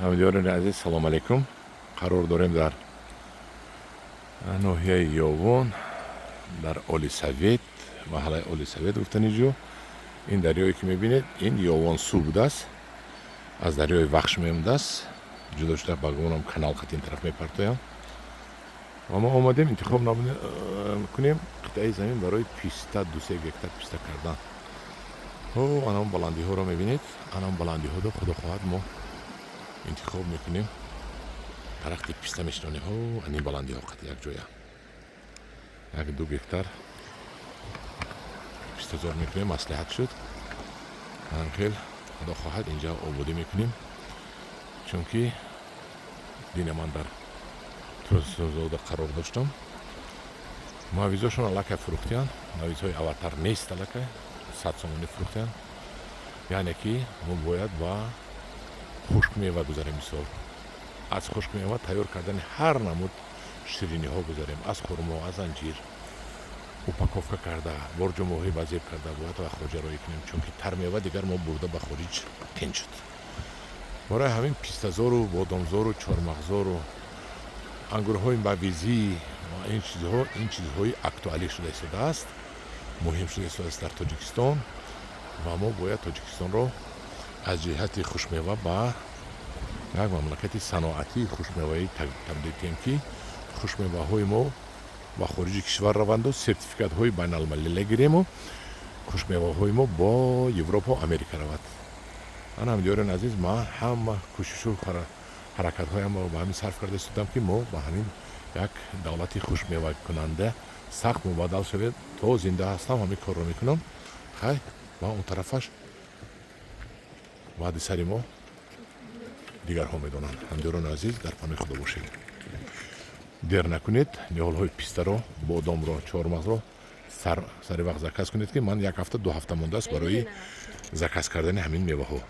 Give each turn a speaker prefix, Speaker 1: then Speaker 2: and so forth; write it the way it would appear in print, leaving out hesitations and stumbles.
Speaker 1: Ҳамдиёрони азиз, салом алейкум. Қарор дорем дар ноҳияи Ёвон, дар Олисавет, маҳаллаи Олисавет гуфтани ҷо. Ин дарёе, ки мебинед, ин Ёвонсу будааст, аз дарёи Вахш меомадааст, ҷудо шуда, ба гумонам, канал қати ин тараф мепартоям. Ва мо омадем интихоб кунем қитъаи замин барои писта, 2-3 гектар писта кардан. Ҳо, анам баландиҳоро мебинед, анам баландиҳоро, худо хоҳад, мо интихоб мекунем, дарахти писта мешинонем. Ҳо, анин баландиҳо қати якҷоя 1-2 гектар пистазор мекунем. Маслиҳат шуд хел, худо хоҳад, инҷа ободӣ мекунем, чунки дина ман дар Турсунзода қарор доштам. Мавизошон аллакай фурӯхтиянд, мавизҳои аввалтар нест, аллакай 100 сомонӣ фурӯхтиянд. Яъне ки мо бояд ба хушкмева гузарем, мисол, аз хушкмева тайёр кардани ҳар намуд шириниҳо гузарем, аз хурмо, аз анҷир, упаковка карда, борҷумоҳӣ вазир карда, бояд ба хориҷа роҳӣ кунем, чунки тармева дигар мо бурда ба хориҷ қин шуд. Барои ҳамин пистазору бодомзору чормағзору ангурҳои мавизӣ ва ин чизҳо, ин чизҳои актуалӣ шуда истодааст, муҳим шуда истодааст дар Тоҷикистон. Ва мо бояд Тоҷикистонро аз ҷиҳати хушмева ба як мамлакати саноатии хушмеваӣ табдил диҳем, ки хушмеваҳои мо ба хориҷи кишвар раванду сертификатҳои байналмилалӣ гирему хушмеваҳои мо бо Европа, Америка равад. Ана, ҳамдиёрони азиз, ман ҳама кӯшишу ҳаракатҳоямро ба ҳамин сарф карда истодам, ки мо ба ҳамин як давлати хушмевакунанда сахт мубаддал шавем. То зинда ҳастам, ҳамин корро мекунам. Хай, ва он тарафаш баъди сари мо дигарҳо медонанд. Ҳамдиёрони азиз, дар паноҳи Худо бошед. Дер накунед, ниҳолҳои пистаро, бодомро, чормағзро сари вақт заказ кунед, ки ман як ҳафта, 2 ҳафта мондааст барои заказ кардани ҳамин меваҳо.